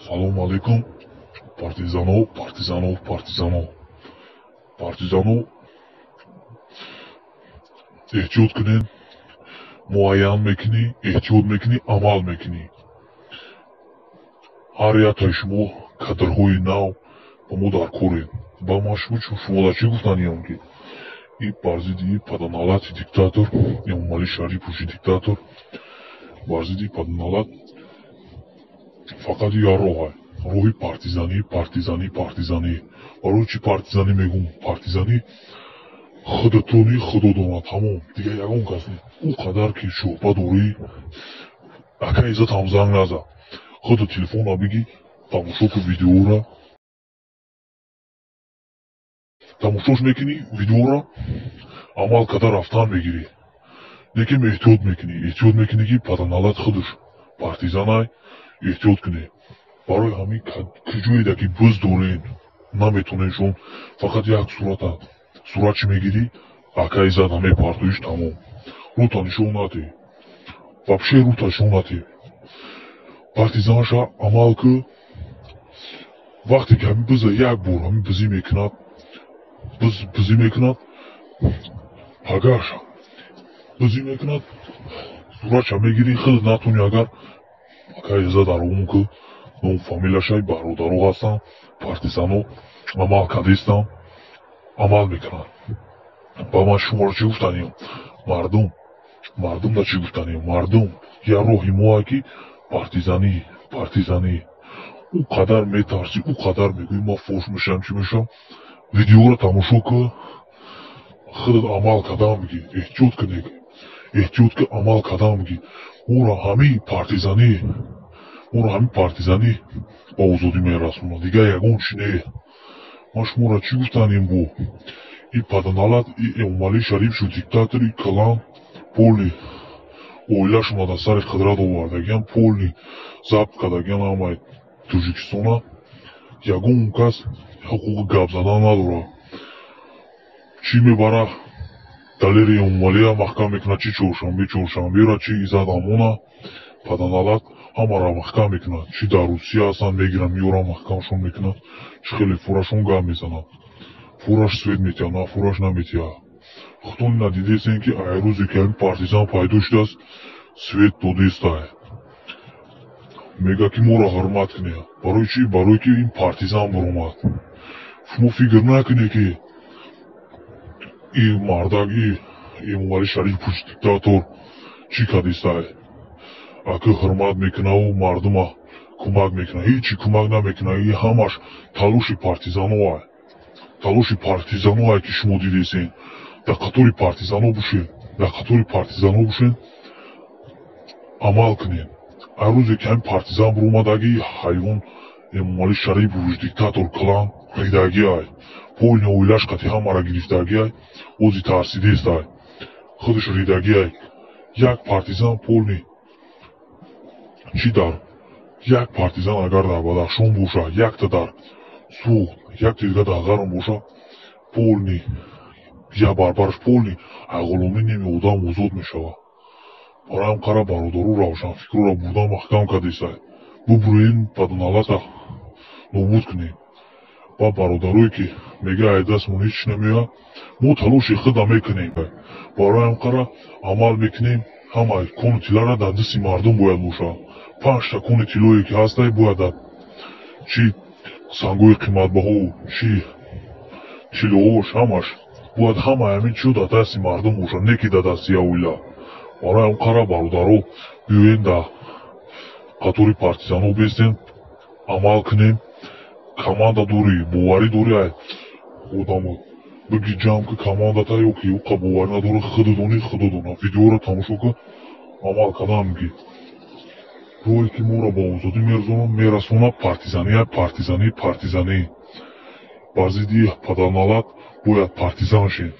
Салом алейкум, партизано, партизано, партизано, партизано. Эҳтиёт кунед, муайян мекунӣ, эҳтиёт мекунӣ, амал мекунӣ. Ҳар яктаи шумо кадрҳои нав ба мо дар коред. Ба ман шумо чӣ гуфтаниям, ки и бар зидди паданалати диктатор Эмомалӣ Шарипуши диктатор, бар зидди паданалат фақат як роҳ, роҳи партизанӣ, партизанӣ, партизанӣ. Барои чӣ партизанӣ мегӯм? Партизанӣ худатони худо донад, тамом, дигар ягон кас не. Ӯ қадар ки шӯҳба дорӣ, ака Иззатам занг назад, худо телефонро бигӣ, тамошо ку видеора, тамошош мекунӣ видеора, амал карда рафтан мегирӣ. Лекин эҳтиёт мекунӣ, эҳтиёт мекунӣ, ки паданалат худаш партизанай, эҳтиёт кунӣ. Барои ҳамин куҷоеда ки буз дорен, наметонешон, фақат як сурата сурат чӣ мегирӣ, ака Иззат мепартоиш, тамом. Рута нишон натӣ, вообще рута нишон натӣ. Партизанша амал ку. Вақте ки ҳамин биза як бор ҳамин бизӣ мекунад, биз бизӣ мекунад, пагаша бизӣ мекунад, суратша мегирӣ, худ натонӣ, агар ака Иззат аромон ку, ном фамилияшай, бародаро ҳастанд, партизано амал кардистанд, амал мекунанд. Ба ман шуморо чӣ гуфтаниям? Мардум, мардумда чӣ гуфтаниям? Мардум, як роҳи моа ки партизанӣ, партизанӣ. Ӯ қадар метарсӣ, ӯ қадар мегӯӣ ман фош мешавам, чӣ мешавам. Видеоро тамошо ку, худат амал кардан бигӣ, эҳтиёт кунед, эҳтиёт ки амал кардан бигӣ. Моро ҳамин партизанӣ, моро ҳамин партизанӣ ба озодӣ мерасонад, дигар ягон чи не. Ман шуморо чӣ гуфтанем бо и паданалат, и Эмомалӣ Шарифшу диктатори калан, полный оилашона дар сари қудрат овардагиан, полный забт кардагиан ҳамаи Тоҷикистона. Ягон кас ҳуқуқи гап задан надорад. Чӣ мебара Далери Эмомалия маҳкам мекунад, чӣ чоршанбе чоршанберо, чӣ Иззат Амона, паданалат ҳамаро маҳкам мекунад. Чӣ дар Русия ҳастанд, мегиранд, меоранд, маҳкамшон мекунад. Чӣ хеле фурашон гап мезанад, фураш свет метиҳад, на фураш наметиҳад. Худтон ина дидесен, ки ай рӯзе ки ҳамин партизан пайдо шудааст, свет додестай. Мега ки моро ҳурмат кунед. Барои чӣ? Барое ки ин партизан баромад. Шумо фикр накунед, ки и мардак, и Эмомалӣ Шарипуш диктатор чӣ кардистай, ака ҳурмат мекунаву мардума кӯмак мекунад. Ҳечи кӯмак намекунад. И ҳамаш талоши партизаноай, талоши партизаноай, ки шумо дидесен. Дар қатори партизано бошед, дар қатори партизано бошед, амал кунед. Ҳар рӯзе ки ҳамин партизан баромадаги, ҳайвон Эмомалӣ Шарипович диктатор клан ридагиай, полный оилаш қати ҳамаро гирифтагиай, ози тарсидестай, худаш ридагиай. Як партизан полный чӣ дар як партизан агар дар Бадахшон боша, якта дар Суғд, якта дига дар Ғарм боша, полный як барбараш полный ағуломӣ неми одам озод мешавад. Барои ҳам қара бародару равшанфикрора бурдан маҳкам кардесай, бубурен, паданалата нобуд кунем. Ба бародарое ки мега ай дастмон ҳеч намеояд, мо талоши худа мекунем. Барои ҳам қара амал мекунем. Ҳама кону тиллара дар дасти мардум бояд бошад. Панҷта кони тиллое ки ҳастай, бояд дар чӣ сангҳои қиматбаҳо, чӣ тиллоҳош, ҳамаш бояд, ҳамаи ҳамин чиҳо дар дасти мардум бошад, не ки дар дасти як оила. Барои ҳам қара бародаро, биёен, дар қатори партизано бестем, амал кунем. Команда дорӣ, боварӣ дорӣ, ай одамо биги, ҷамъ ки командата, ё ки уқа боварӣ надорӣ, худо донӣ, худо дона. Видеоро тамошо ку, амал кардан мегӣ. Роҳе ки моро ба озодӣ мерасонад, партизания, партизанӣ, партизанӣ. Бар зидди падарналат бояд партизан шем.